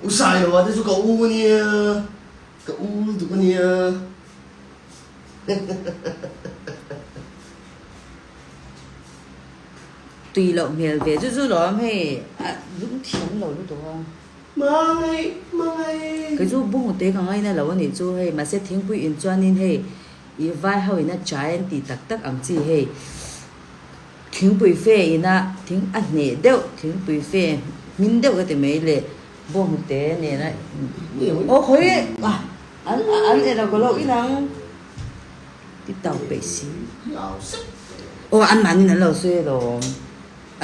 U Sailoa te chu ka u ania, ka u lutuk ania. Tui loh hmel ve chu chu lawm hei a lung thiam lo lutuk a. Hmangaih hmangaih. Kei chu bawngte ka ngaina lo anih chu hei mahse thingpui in chuanin hei ih vai ho in a chai an tih tak tak ang chi hei thingpui fe ina thing a hneh deuh thingpui fe hmin deuh ka ti mai le bawngte nena aw khawi an an elo ka lo inang. Ti tau peih si. Aw an mahni an lo sawi alawm.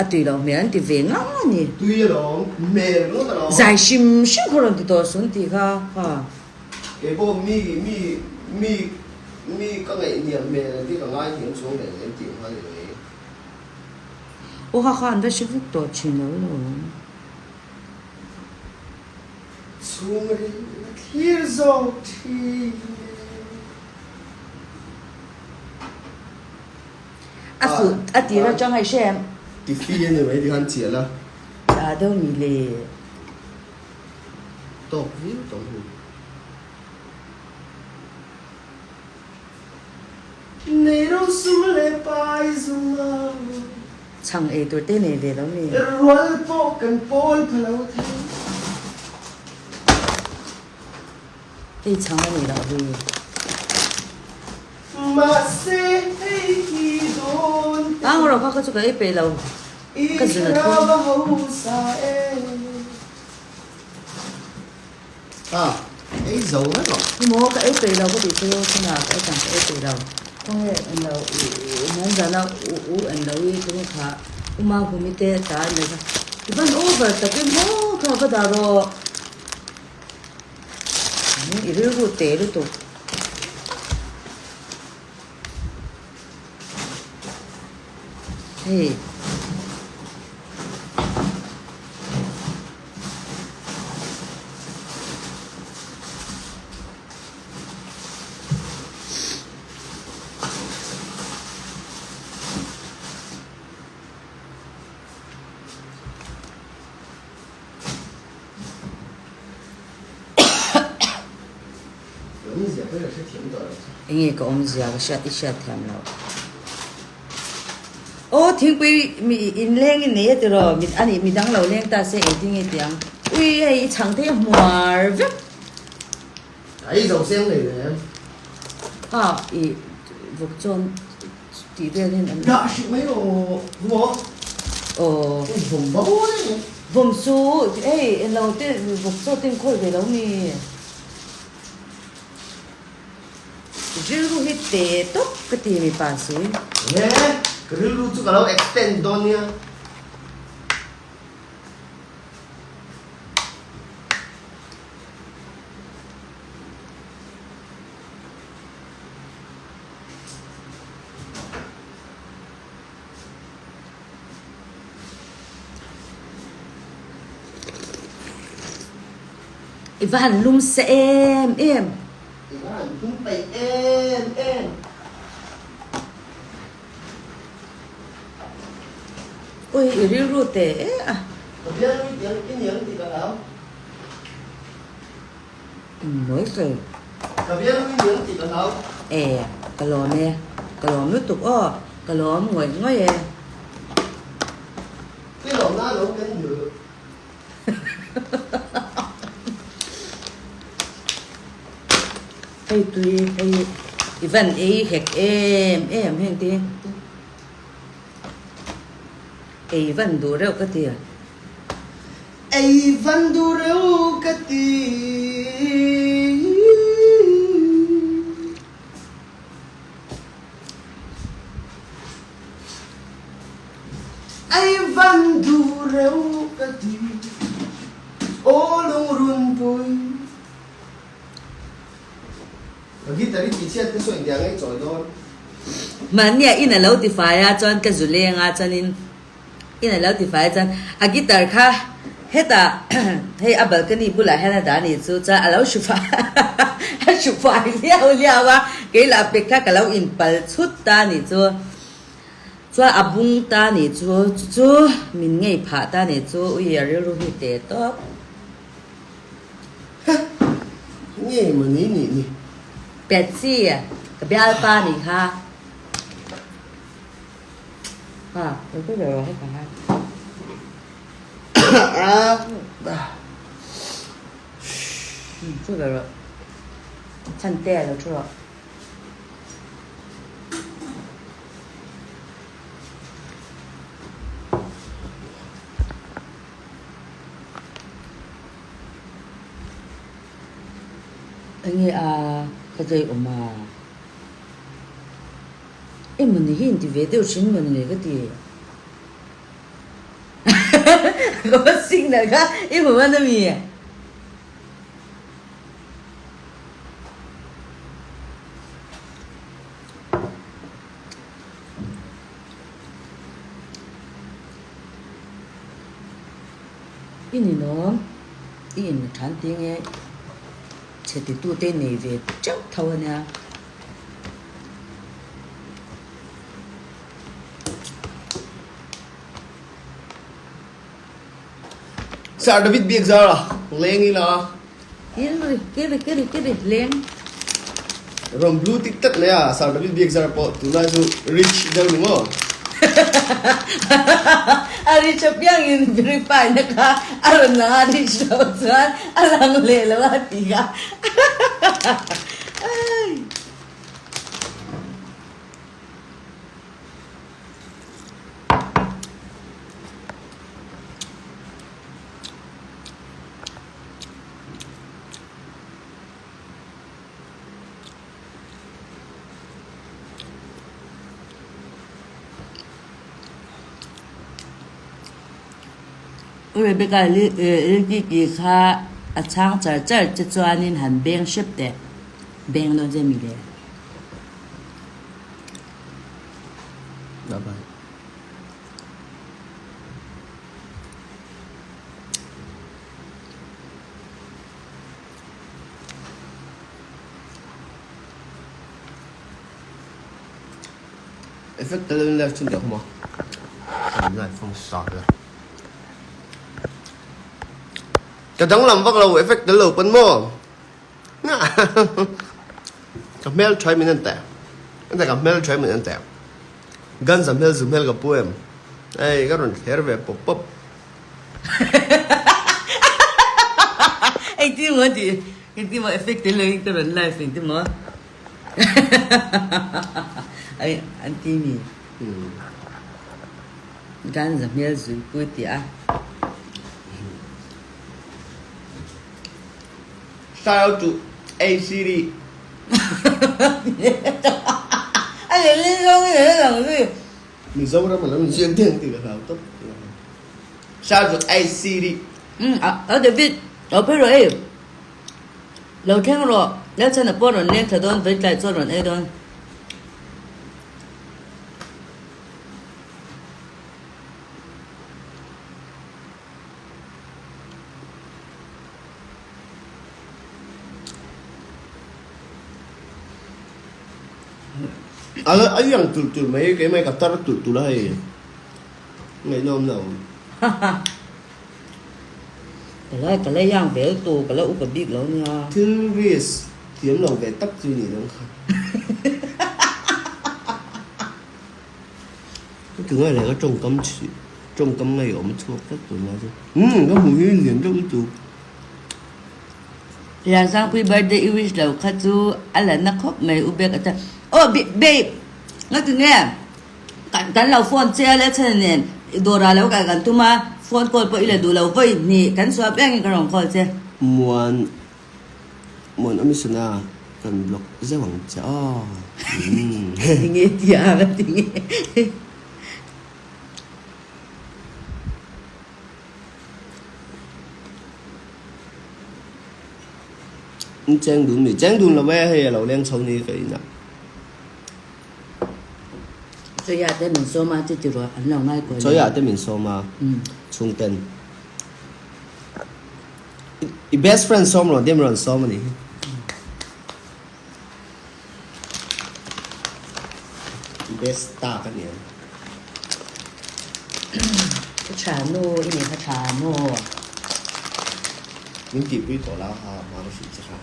A tui loh hmel an ti ve ngang a ni. Tui alawm, hmel ringawt alawm. Zai hrim hrim khaw rawn ti tawh sun tih kha kha. Kei pawh mi mi mi mi ka ngaihhniam hmel an ti ka ngaithiam chuang hle hle tih nghal i. Aw kha kha an va hre vek tawh thin lo alawm. Chhungril a thlir zawk thin e. A fuh a tir atang hei hre em? Tifi a ni mai tikhan chiah la. Tha deuh mi le. Tawk viau tawh hnu. Nei ro sum leh pai zum a. Chhang ei tur te nei ve lo mi. Rual pawh kan pawl pha lo thei. Hei chhang a nih loh hi. Mahse hei hi dawn te. Ang rawh kha ka chu ka ei peih lo. Ka zun a thum. I va hausa e. A, ei zo vek rawh. Ni maw ka ei peih lo ka tih chu chhunah ka ei tang ka ei peih lo. Khawnge en lo i nan zana u u en lo i khawnge kha u ma humi te ta en lo kha i van over tak em maw kha va dah rawh. I rilru teh lutuk. Hei. Enge ka awmzia ka hriat i hriat thiam loh. Aw thingpui mi inleng in nei a tiraw mit a nih midang lo leng ta se engtin nge tiang ui hei i chhang thei a hmuar vek. Ai zo seng nei ve em. A i vawk chuan tih vel hian an. Dah hrih mai rawh maw. Aw. Vawm bo reng. Vawm chu hei eng lo te vawk chaw te in khawi ve lo mi. Rilru hi te tawp ka ti mipa si. He ka rilru chu ka lo extend dawn nia. I va han lum sa em em. I va han lum peih em em. Ui i rilru teh e a. Ka bial nui tiang i niang tih ka hlau. Mawi hle. Ka bial nui niang tih ka hlau. E, ka lawm e. Ka lawm lutuk aw. Ka lawm ngawih ngawih e. I lawmna lo kan duh. Hei tui hei i van ei hek em em heng te ei van duh reuh ka ti. Ei van duh reuh ka ti. Ei van duh reuh ka ti. Aw lungrunpui. Ka guitar i tihchhiat te sawi diang ei chawi dawn. Mahnia in a lo tifai a chuan ka zu leng a chuanin in a lo tifai a chuan a guitar kha hetah hei a balcony bulah hian a dah a nih chu chuan a lo hru fai a hru fai liau liau a kei lah pek kha ka lo inpal chhut ta a nih chu chuan a bung ta a nih chu chu chu min ngei phah ta a nih chu ui a rilru hi teh tawp. Nge mawni nih ni. Patsy, ka bialpa nih kha. Ha, ka ka ber rawh heta han. Chu ber rawh. Chhante lo thu rawh. Enge a ka zai awm a? Emawni hi inti ve deuh hrim mawni le ka ti. Ka va signal kha i hmu hman ami? I ninawm, i in than ti nge chhe titu te nei ve teuh tho a nia. Sir David Biakzara leng ila. Kiri kiri kiri kiri leng. Rawn blue tik tak mai a, Sir David Biakzara pawh tunlai chu rich deuh ni maw? A rich apiangin verify na kha a rawn lang a, rich loh chuan a lang leh lo a ti kha. U Rebecca Lilkiki kha a chhang char char che chuanin han beng hrep teh. Beng dawn che mi le. Bye bye. Effect tel in live chhin teh khawm a. Kan live fang sa la. Ka danglam vak lo effect tel lo pawn maw. Ka hmel tha min en teh. Ka hmel tha min en teh. Guns a hmel zu hmel ka pu em. Ei ka rawn thler ve pawp pawp. Engtin maw tih engtin maw effect tel loin ka rawn live engtin maw ai an ti mi Guns a hmel zui pu tih a. Shout out to ACD. A leh leh zawng in a lang zui. Mizoram a lo inziak deng tih ka hlau tawp. Shout out to ACD. Um a David lo phei rawh ei. Lo thleng rawh. Lalchhana pawh rawn leng thla dawn veitlai chuan rawn ei dawn. A a iang tulh tulh mai keimah hi ka tar tulh tulh a hei ngaihnawm lo. Ka la ka la iang vel tu ka la upa bik lo nia. Thil risk thiam lo ve tak chu nih dang kha. Ka ti ngai leh ka tawngkam tawngkam ngeiawm a chhuak tlat tun lai chu. Umm ka hmuh hi lian deuh lutuk. Liansangpui birthday i wish lo kha chu a la na khawp mai u bek ata aw babe nga ti nge kan kan lo phone che a le chhan nen i dawrah lo kal kan tum a phone call pawh i la duh lo vawi hnih kan suah piang in ka rawn call che. Muan Muan Amisana kan block zeuh ang che aw. Tinge tia ka ti nge. In cheng dun mi cheng dun lo e hei a lo leng chho ni ka in ah. Chawia te min sawm a chuti ruah an lo ngai kawi. Chawia te min sawm a chhungten. I best friend sawm rawn tia min rawn sawm a nih hi. Best ta ka ni ang. Ka tha nu i nih kha tha nu. Min tihpui tawh la ha hma ka hrilh che kha.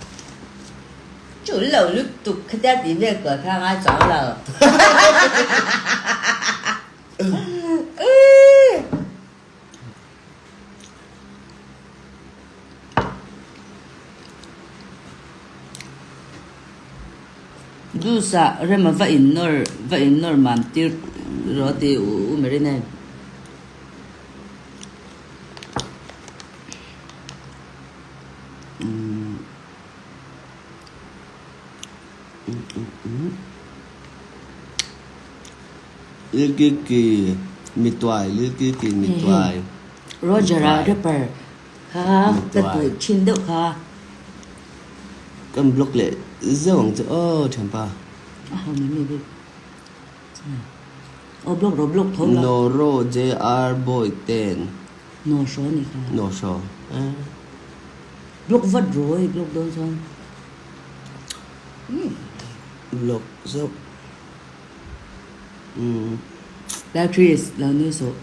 Tul lo lutuk khatia tih vel kual kha ngai chuang lo. Juice ah rem a va innawr va innawr mam tir rawh tih u Marina. Lilkiki mituai Lilkiki mituai Roger a rapper kha ka duh thin deuh kha. Kan block leh zeuh ang chu aw thianpa. A ho mai mai bik. Aw block rawh block tho la. Noro JR boy ten. No hraw ni kha. No hraw. Block vat rawh i block dawn chuan. Block zauh. Lai Chris lo nui suh.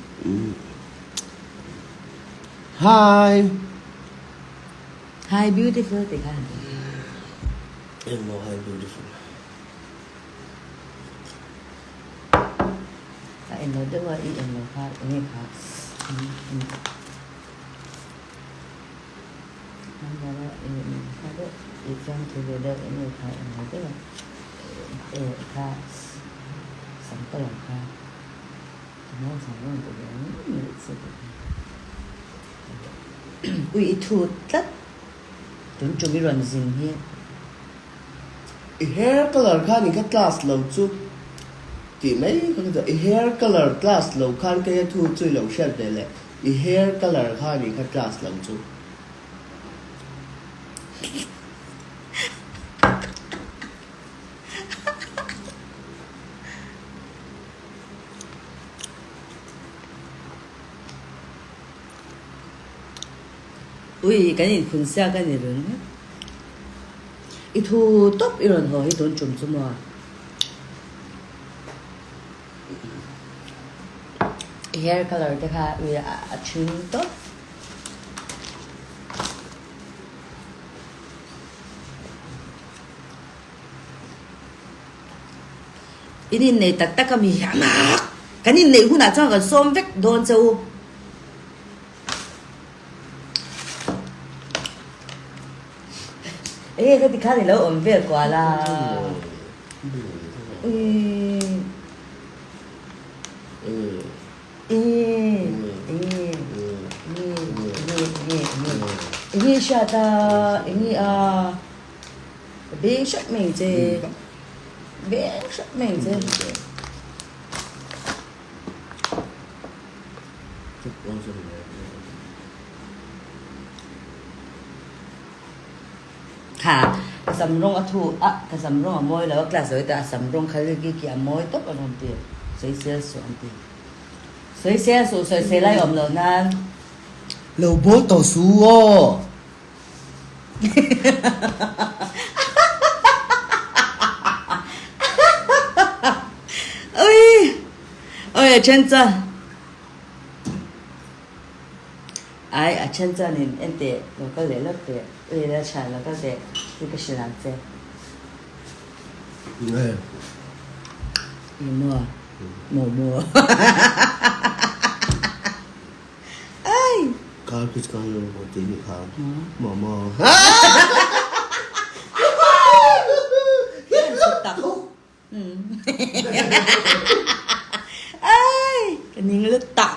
Hi. Hi beautiful tih kha. Engmaw hi beautiful. A en lo deuh a i en lo kha enge kha i fiam thu ve deuh enge kha en lo deuh a e kha sam ka lo kha ui i thu tlat tun tum i rawn zin hi. I hair colour khan i ka class lo chu tih mai kha ka duh a, i hair colour class lo khan kei a thu chu i lo hriat ve leh, i hair colour khan i ka class lo chu. Ui, kan inkhun siak a ni reng. I thu tawp i rawn haw hi tun tum chu maw? I hair colour te kha ui a ṭhing tawp. In innei tak tak a mi a mak. Kan inneih hunah chuan kan sawm vek dawn che u. Enge ka ti khan ilo awm vel kual a. Enge hriat a enge a beng hrep mai ang che beng hrep mai ang che. Kha ka sam rawng a thu a ka sam rawng a mawi lo a class lo ta a sam rawng kha ki ki a mawi tawp a rawn ti sawisel suh an ti sawisel suh sawisel ai awm lo nan. Lo bawl tawh su aw. Ui ui a then chuan ai a then chuanin en teh lo kal leh lawk teh ui la tha lo kal teh tih ka hrilh ang che. Ih maw maw maw. Ai! Kar khi chu kan lo haw tih ni kha. Mama. Ai! Ka ning lut tak.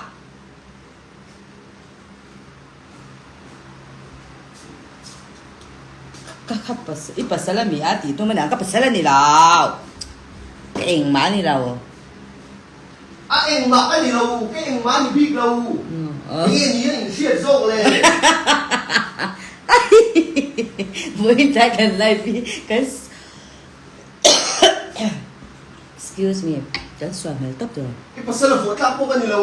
Ka kha pasal i pasal a mi a tih tum a niang ka pasal a ni lo. Ka engmah a ni lo. A engmah ka ni lo, ka engmah a ni bik lo. Enge ni a inhriat zawk le? Vawiin tlai kan live hi kan Excuse me, kan sual hmel tawp tawh. I pasal a vuah tlak pawh ka ni lo.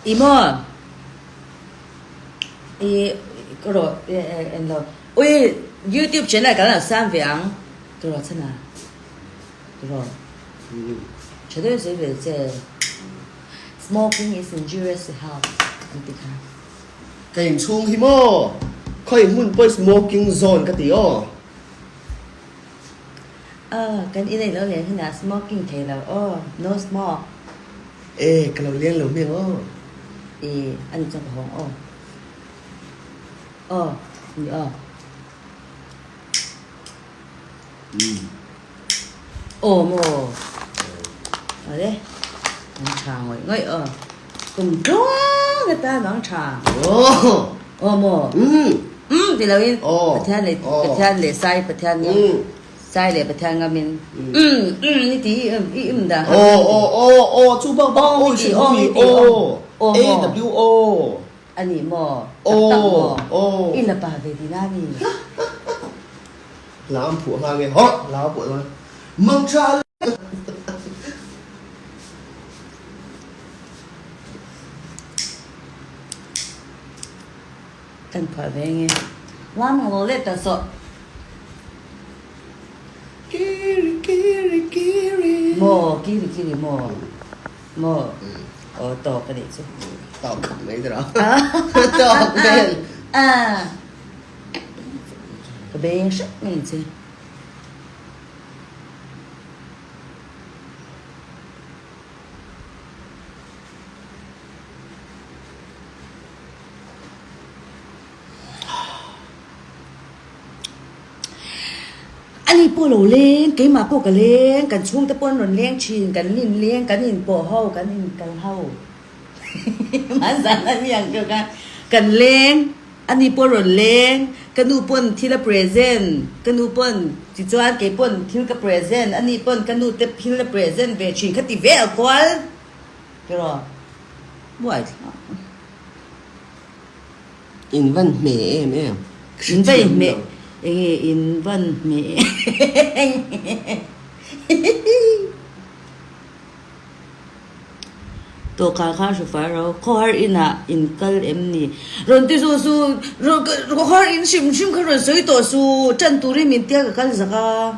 I maw? I ka rawh en lo. Ui YouTube channel kan lo siam ve ang. Tu rawh chhan a. Tu rawh. Tha deuh zui ve che. Smoking is injurious to health. An ti kha. Ka inchhung hi maw? Khawi hmun pawh smoking zone ka ti aw. Aw, kan inei lo leng hunah smoking thei lo aw, no smoke. E, ka lo leng lo hmeng aw. E, a ni chuan ka hawng aw. Aw, ni aw. Aw maw? Awle, an tha ngawih ngawih aw. Kum tluang atan ang tha. Aw maw? Umm ti loin Pathian leh Pathian leh Sai Pathian ngam Sai leh Pathian ngamin umm umm ni ti i um i um dah kha. Aw aw aw aw chu bak bak aw i hrilh mi aw A W O. A ni maw? Tak tak maw? I la pa ve tih na mi? Hla an phuah nghal nge? Hawh! Hla a phuah dawn. Mangtha le! Kan phuah ve nge? Lam ang lo let ta sawh. Kiri kiri kiri. Maw kiri kiri maw. Maw. Aw tawk a nih chu. Tawk khawp mai tawh. Tawk vel. Ka beng hrep mai ang che. Ani pawh lo leng, keimah pawh ka leng, kan chhungte pawh an rawn leng thin, kan inleng, kan inpawh ho, kan inkal ho. Hmanzan a ni ang deuh kha kan leng, ani pawh rawn leng, ka nu pawn thil a present, ka nu pawn tichuan kei pawn thil ka present, ani pawn ka nu te thil a present ve thin kha ti vel kual tiraw buai thlak. In van hme em em. In va inhme enge in van hme em em. Tawhkhar kha hru far ro, khawhar inah in kal em ni? Rawn ti suh suh, khawhar in hrim hrim kha rawn sawi tawh suh, tan turin min tia ka kal zak a.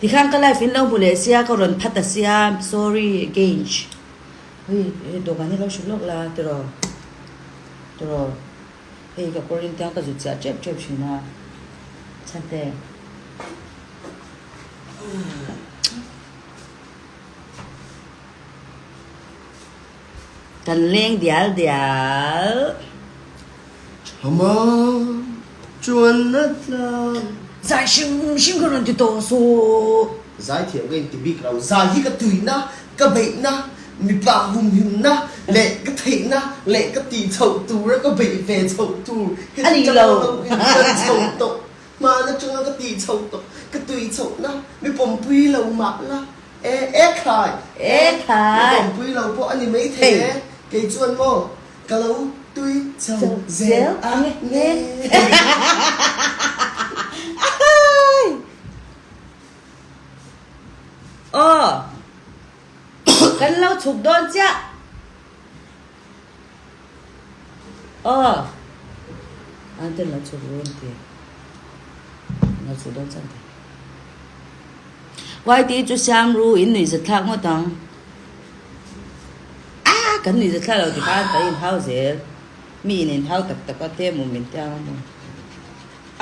Tikhan ka life in lo hmu leh sia, ka rawn phat ta sia, sorry again. Hei, hei dawhkan hi lo hrilh lawk la tiraw, tiraw. Hei ka kawr in tiang ka zut chiah tep tep thin a, chhante. Kan leng dial dial. Thama chuan a tlang. Zai hrim hrim kha rawn ti tawh suh. Zai thiam ka inti bik lo. Zai hi ka tuina, ka beihna, mipa humhimna leh ka theihna leh ka tih chhoh tura ka beih ve chhoh tur A ni lo. Ka chho tawh. Hmaan atanga ka tih chhoh tawh, ka tui chhohna mi pawmpui lo mah la, e, e khai, e khai, mi pawmpui lo pawh a ni maithei e, kei chuan maw ka lo tui chho zel a nge. Aw, kan lo chhuk dawn chiah. Aw an ten lo chhuk ru an ti an lo chhuk dawn chiang thei. YT chu siam ru in nuih zat thlak ngawt ang a kan nuih zat thlak lo ti khan kan inhau zel mi in inhau tak tak a te maw min tiang a maw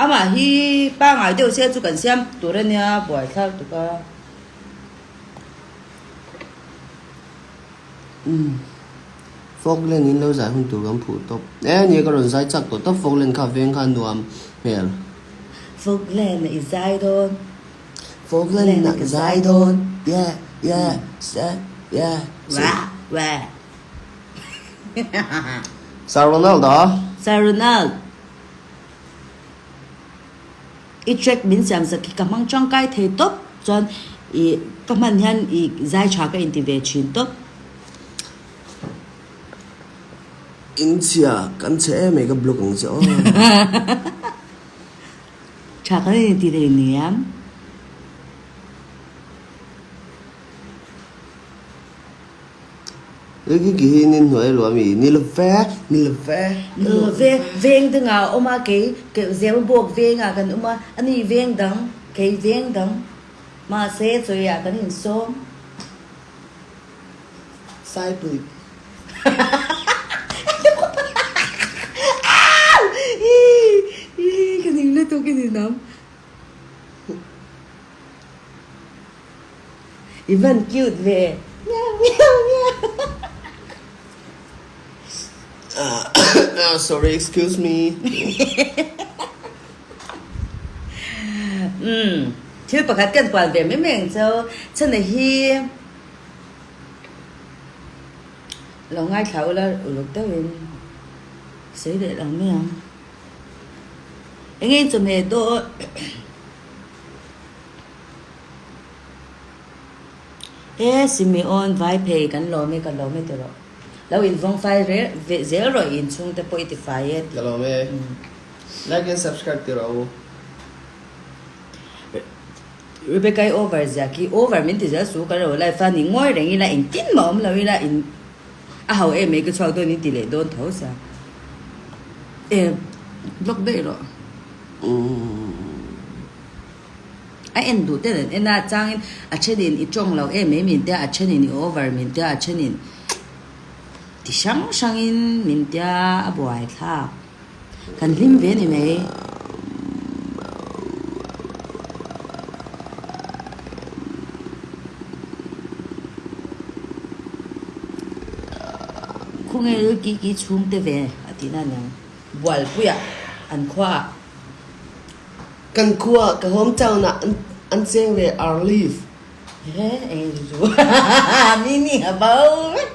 amah hi pangai deuh se chu kan siam tur a nia buaithlak tuk a. Umm Falkland in lo zai hun tur kan phuh tawp e nia ka rawn zai chak tawh tawp Falkland kha veng kha nuam hmel. Falkland ah i zai dawn. Falkland ah ka zai dawn yeah yeah yeah yeah. Wah wah. Sir Ronald a. Sir Ronald. I track min siam zak hi ka hmang tangkai thei tawp chuan ih ka hman hian ih zai tha ka inti ve thin tawp. In chhia kan chhe em mai ka block ang che aw. Tha kan inti thei niam. Ricky ki hi nin hnuai lo ami? Ni lo ve, ni lo ve, Ni lo ve, veng dangah a awm a, kei Zemabawk vengah kan awm a, ani veng dang, kei veng dang, mahse chawiah kan insawm. Saipui. Ka ning lutuk i ni nam. I van cute ve. Meow meow meow. Sorry excuse me. Umm thil pakhat kan kual ve mai mai ang chu chhana hi lo ngaithla ula uluk deuhin sawi leh lo mai ang enge in chawhmeh dawn e Simeon vai phei kan lawm e ka lawm e tiraw lo invawng fai reh zel rawh i inchhung te pawh i ti fai e ka lawm e. Like and subscribe ti rawh u. Rebecca i over zia khi over min ti zel su ka ro life a ni ngawi reng ila engtin mah awm lo ila in a ho em mai ka chhuak dawn in ti leh dawn tho sia e block daih rawh a en duh ten an en a changin a then in i tawng lo em mai min tia a then in i over min tia a then in ti hrang hrang in min tia a buai thlak. Kan hlim ve ni mai. Khawnge lil ki ki chhung te ve a tih na aniang. Bualpuiah an khuaah. Kan khuaah ka home town ah an cheng ve our live. He eng chu chu meaning a bo vek.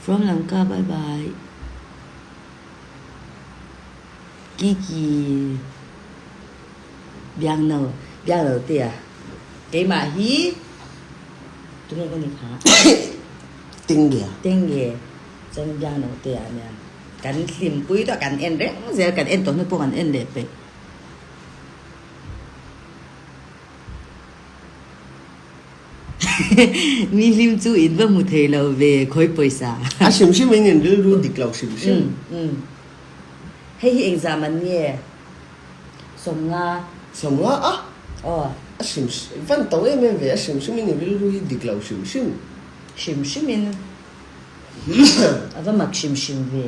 From Lanka bye bye Kiki Biangno Biangno te a keimah hi tunge ka ni kha Tengge Tengge chuan Biangno te a nia kan hlimpui tawh kan en reng zel kan en tawh hnu pawh kan en leh peih. Mi hlim chu in va hmu thei lo ve khawi pawisa. A hrim hrim in in rilru dik lo hrim hrim. Hei hi engzah man nge? Sawmnga. Sawmnga a? Aw. A hrim hrim van to em em ve a hrim hrim in in rilru hi dik lo hrim hrim. Hrim hrim in a va mak hrim hrim ve.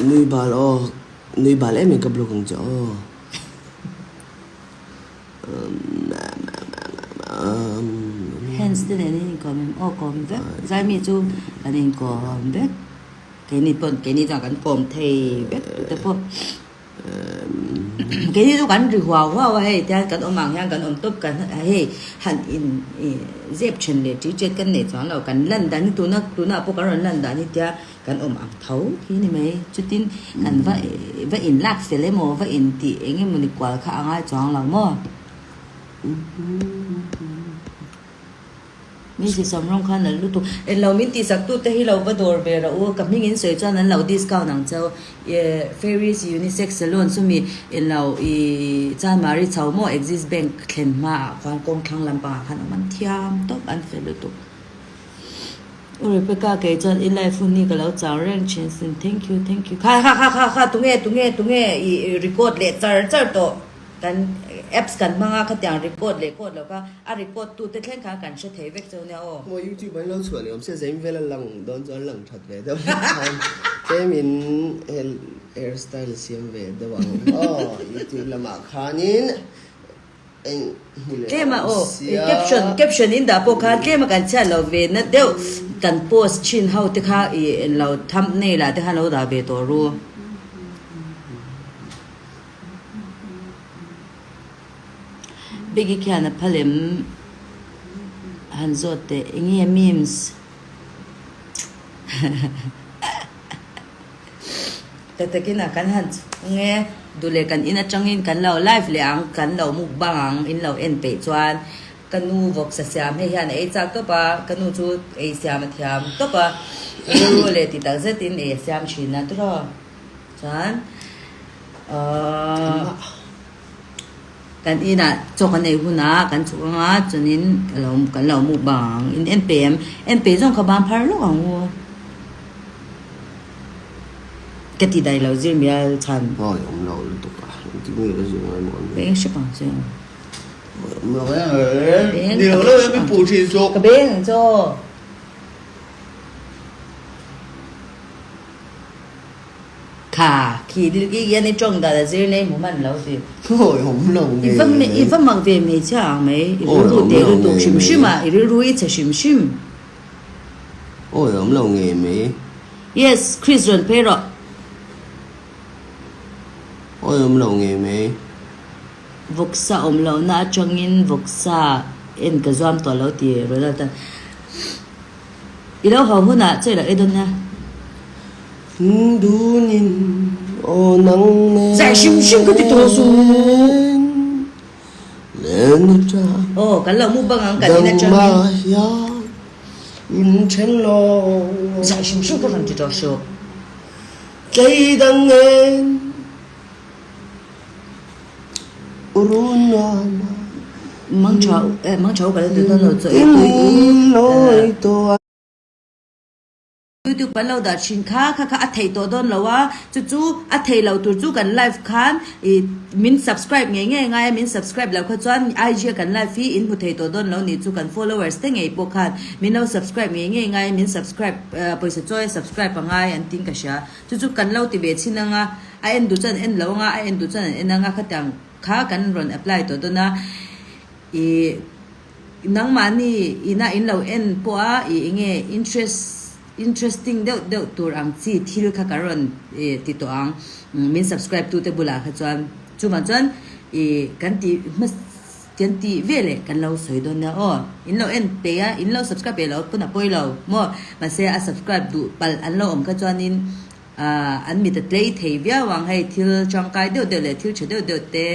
Nui bal aw, nui bal em em ka blog ang che aw. Hands te nen in inkawm em? Aw kawm vek. Zaimi chu kan inkawm vek. Keini pawn keini chuan kan kawm thei vek tute pawh. Keini chu kan ri huau huau a hei tihian kan awm ang hian kan awm tawp kan hei han in ih zep then leh ṭi ṭet kan nei chuang lo kan lan dan hi tuna tunah pawh kan rawn lan dan hi tia kan awm ang tho khi ni mai chutin kan va va in lak fel emaw va in tih eng emaw ni kual kha a ngai chuang lo maw. Mi si sawm rawng khan an lutuk. Englo min tihsak tute hi lo va dawr ve rawh u. Ka hming in sawi chuan an lo discount ang cheu. Fairies Unisex Salon chumi englo i Chanmari chho maw Axis Bank thlen hma ah khuan kawng thlang lampangah khan awm an thiam tawp an fel lutuk. U Rebecca kei chuan i live hun hi ka lo chau reng thin sin thank you thank you. Kha kha kha kha kha tunge tunge tunge i record leh char char tawh. Kan apps kan hmang a khatiang record leh code lo kha a record tu te thleng khan kan hre thei vek cheu nia aw. Maw youtube an lo chhuah leh awm sia zaim vel a lang dawn chuan lang that ve deuh hlek khan tlem in hair style siam ve deuh ang aw youtube lamah khanin eng hmu leh Tlem a aw caption caption in dah pawh khan tlem a kan chhiat lo ve na deuh kan post thin ho te kha i lo thumbnail ah te khan lo dah ve tawh ru. Biggie khian a phal em han zawt teh enge memes tak takin a kan han chhung e duh leh kan in atangin kan lo live leh ang kan lo mukbang ang in lo en peih chuan ka nu vawksa siam hei hian a ei chak tawp a ka nu chu ei siam a thiam tawp a rilru leh ti tak zetin ei a siam thin a tawrh a chuan. Ahh kan inah chaw kan ei hunah kan chhuk ang a chuanin ka lo kan lo mukbang ang in en pe em en pe zawng kha ban phar lawk ang u. Ka ti dai lo zir mial chhan. Awi awm lo lutuk a, engtin nge ka zir ngai maw an ni. Beng hrep ang che. Awi awm lo e, ni lo lo e min puh thin suh. Ka beng ang che aw. Kha khi dil ki hian i tawng dan a zir nei hmu hman lo ti. Awi awm lo nge. I va i va mak ve hmeichhia ang mai, i rilru te lutuk hrim hrim a, i rilru i chhe hrim hrim. Awi awm lo ngei mai. Yes, Chris rawn phei rawh. Awi awm lo ngei mai. Vawksa awm lohna atangin vawksa en ka zuam tawh lo ti Ronald tan. I lo haw hunah chaw i lo ei dawn nia. Dunin aw nang nen. Zai hrim hrim ka ti tawh suh. Len a Aw, kan lo mu bang ang kan in atangin. Dangmah hian in then lo. Zai hrim hrim ka rawn ti tawh suh. Tlei dang nen urun nuam a. Mang tha eh mang tha u ka lo ti dawn lo chaw ei tui u. YouTube an lo dah thin kha kha kha a theih tawh dawn lo a, chu chu a theih loh tur chu kan live khan ih min subscribe ngei ngei ngai a, min subscribe loh kha chuan IG a kan live hi in hmu thei tawh dawn lo nih chu kan followers te ngei pawh khan min lo subscribe ngei ngei ngai a, min subscribe pawisa chawi a subscribe a ngai an tin ka hria, chu chu kan lo ti ve chhin ang a, a en duh chuan an en lo ang a, a en duh chuan an en ang a khatiang kha kan rawn apply tawh dawn a ih. Nangmahni ina in lo en pawh a i enge interest interesting deuh deuh tur ang chi thil kha ka rawn ti tawh ang min subscribe tu te bulah kha chuan chuvang chuan i kan ti hma kan tih ve leh kan lo sawi dawn nia aw in lo en peih a in lo subscribe peih loh pawn a pawi lo maw mahse a subscribe duh palh an lo awm kha chuanin ah an mit a tlei thei viau ang hei thil tangkai deuh deuh leh thil tha deuh deuh te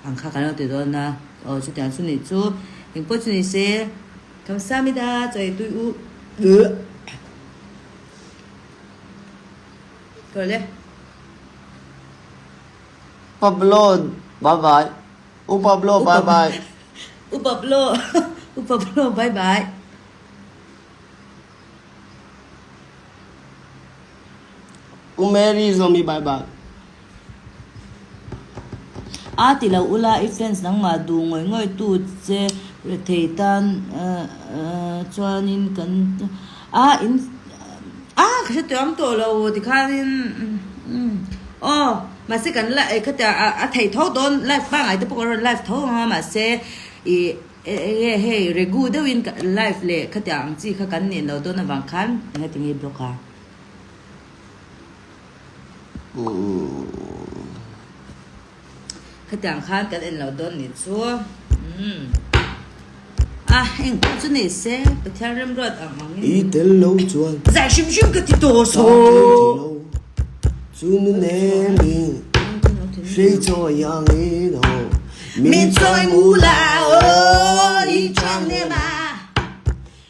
ang kha kan lo ti dawn a. Aw chutiang chu nih chu engpawh chu ni se. Kamsamida chaw ei tui u Ka le. Pablo bye bye U Pablo bye bye. U Pablo U Pablo bye bye. U Mary Zomi bye bye. A ti lo ula i fans nangmah duh ngawih ngawih tu che rethei tan chuanin kan a in a ka hre tawh ang tawh lo tikhanin aw mahse kan la khatia a theih tho dawn live pangngai te pawh kan rawn live tho ang a mahse ih Enge hei regu deuhin ka live leh khatiang ang chi kha kan nih lo dawn avang khan enge tinge i block a? Khatiang khan kan en lo dawn nih chu umm a eng pawh chu nei se Pathian remruat ang angin I tel lo chuan zai hrim hrim ka ti tawh saw. Chu nu nemin hrei chawi angin aw Min chawi mu la aw i chang nem a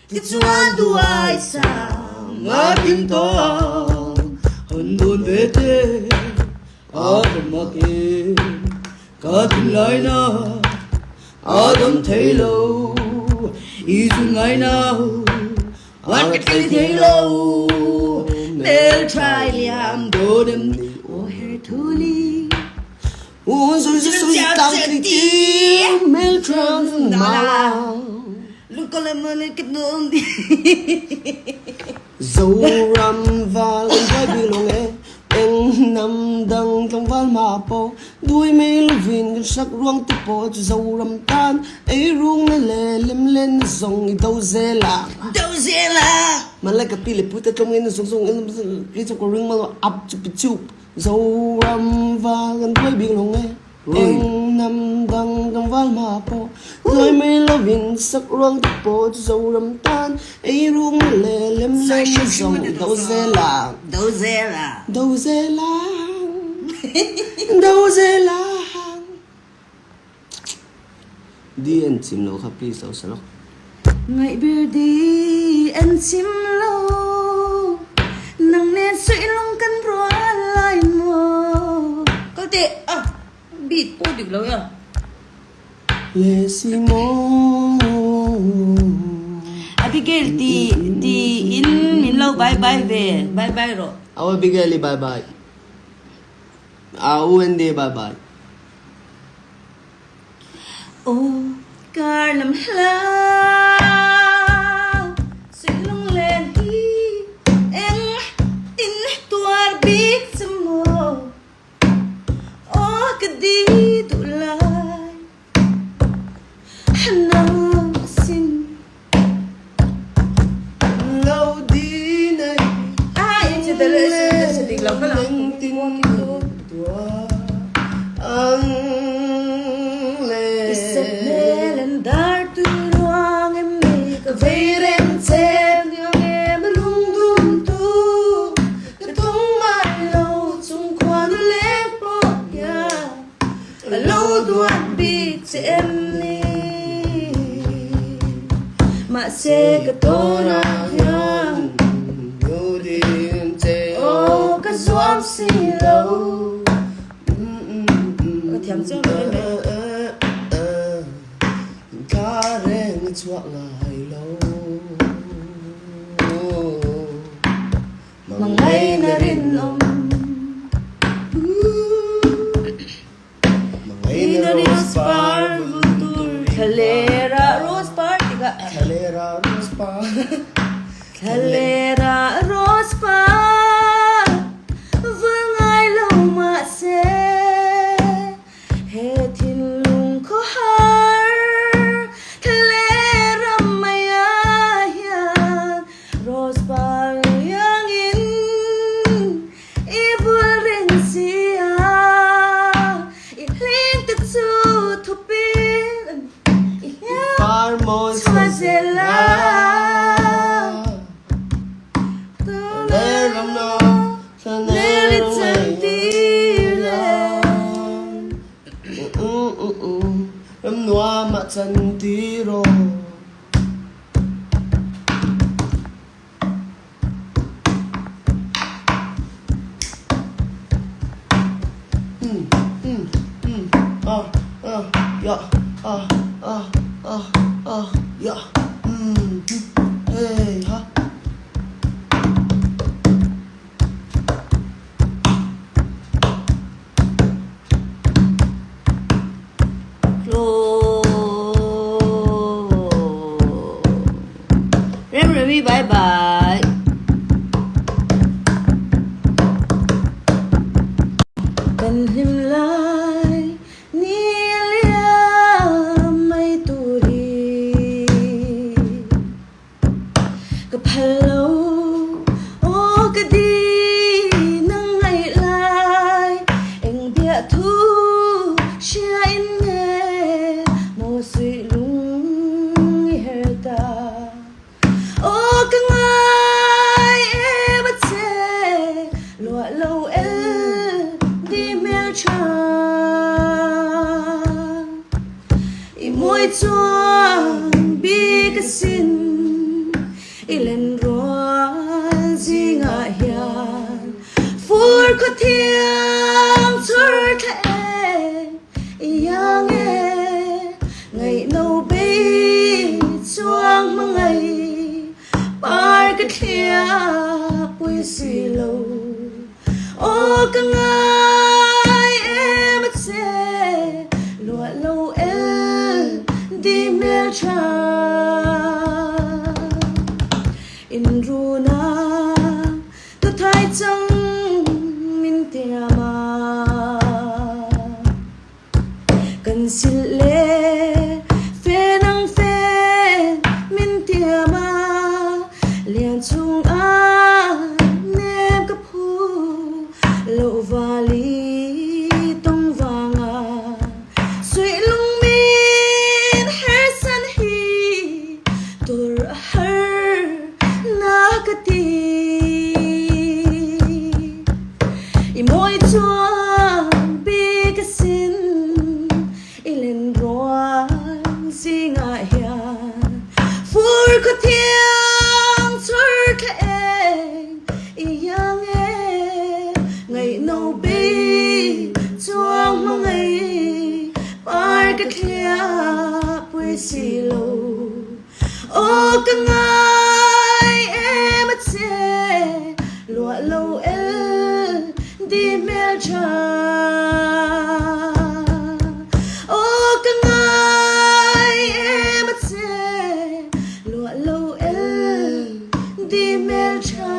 Tichuan duai sang a kim tawh Han dawn ve te a ka mak e Ka thinlai na a dam thei lo I zun ngai nau An ka tlei thei lo Mel trai liam dawn em ni Aw her thu li Zoram val an buai bik lo nge Eng hnam dang tlangval hma pawh Dui mai lovin kan hrak ruang te pawh chu Zoram tan ei rungna leh lem lenna zawng i do zel a. Hmanlai ka pi leh pu te tlawm ngeina zawng zawng kei chu ka ring mal up chu pi chup. Zoram val kan buai bik lo nge Eng hnam dang kan val hma pawh Tuai mai lovin sak ruang te pawh chu Zoram tan ei rukna leh lem lenna zawng do zel ang Do zel ang Do zel ang Do zel ang Di en chim lo kha please lo sa lawk. Ngaih ber di en chim lo Nang nen suih lung kan rual lai maw Kal teh a beat pawh dik lo ya. Le si maw. Abigail ti ti in min lo bye bye ve bye bye rawh. Aw Abigail i bye bye. Au Wendy bye bye. Aw kar lam hla suih lunglen hi eng tin tuar bik che maw Aw ka di duh lai nang a sin. Lo di nei lunglen tin tuar ang le. I sep hmel an dar tui ruang em ni ka vei reng che ang em a lungdum tu ka tung mai lo chung khuanu leng pawh hian a lo duat bik che em ni mahse ka tawnah hian aw ka zuam si lo ka thiam chiang lo em mai. Thla reng i chhuah ngai lo. Hmangaihna rinawm Hmangaihna rose par vul tur Thlalera rose par tih kha Thlalera rose par Thlalera rose par vul ngai lo mahse He thinlung khawhar thlalera mai ah hian Rose par iangin i vul reng si a, i hling te chu thupin i hliam chhuah zel a. Nel i chantir le. Ram nuam ah chantir aw. Remremi bye bye. Kan hlim lai ni a liam mai tur hi. Ka phal lo, aw ka di nang ngaih lai, eng biah thu hria in nge maw suih lung i her ta. Aw ka ngai em a che, luah lo el di hmel tha. I mawi chuan bik a sin, i len rual zingah hian fur khaw thiang chur thla e, i iang e, ngaihno bei chuang hmangaih par ka thliah pui si lo. Aw ka ngai em a che, luah lo el di hmel tha. In runa tu thai chang min tiam a. Kan silh le fe nang fe min tiam a, lian chungah nem ka phu loh vali tawng vangah suih lung min hersan hi tur a har na ka ti. I mawi chuan bik a sin, i len rual zingah hian fur khaw thiang chur thla eng i iang e, ngaihno bei chuang hmangaih par ka thliah pui si lo. Aw ka ngai em a che, luah lo el Di hmeltha Aw ka ngai em a che Luah lo el di hmeltha.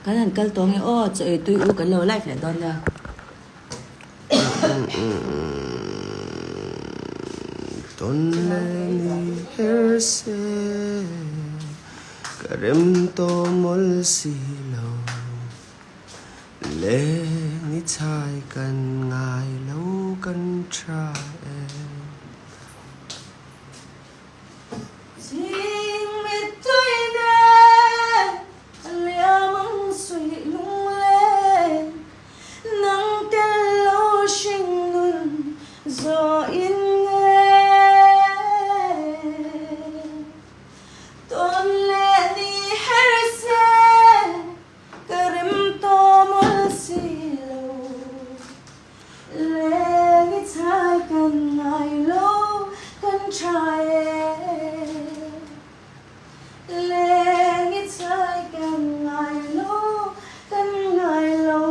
Kan han kal tawh nge aw chaw ei tui u kan lo live leh dawn nia. Tawn leh ni her se ka rem tawh mawlh si lo le ni chhai kan ngai lo kan tha e. Ching mittui nen a liam ang suih lunglen Nang tel lo hring nun zawh in nge Tawn leh ni her se ka rem tawh mawlh si lo. Leng i chhai kan ngai lo kan tha e Leng i chhai kan ngai lo kan ngai lo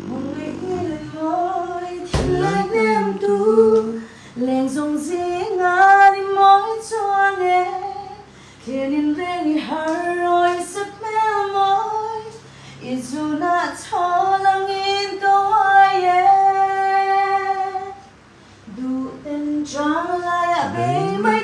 Hmangaih ni le mawi thinlai hnem tu Leng zawng zinga ni mawi chuan e Thlenin reng i har rawi sep hmel mawi, i zunah chhawl angin ka uai e. Duhten chang laiah bei mai.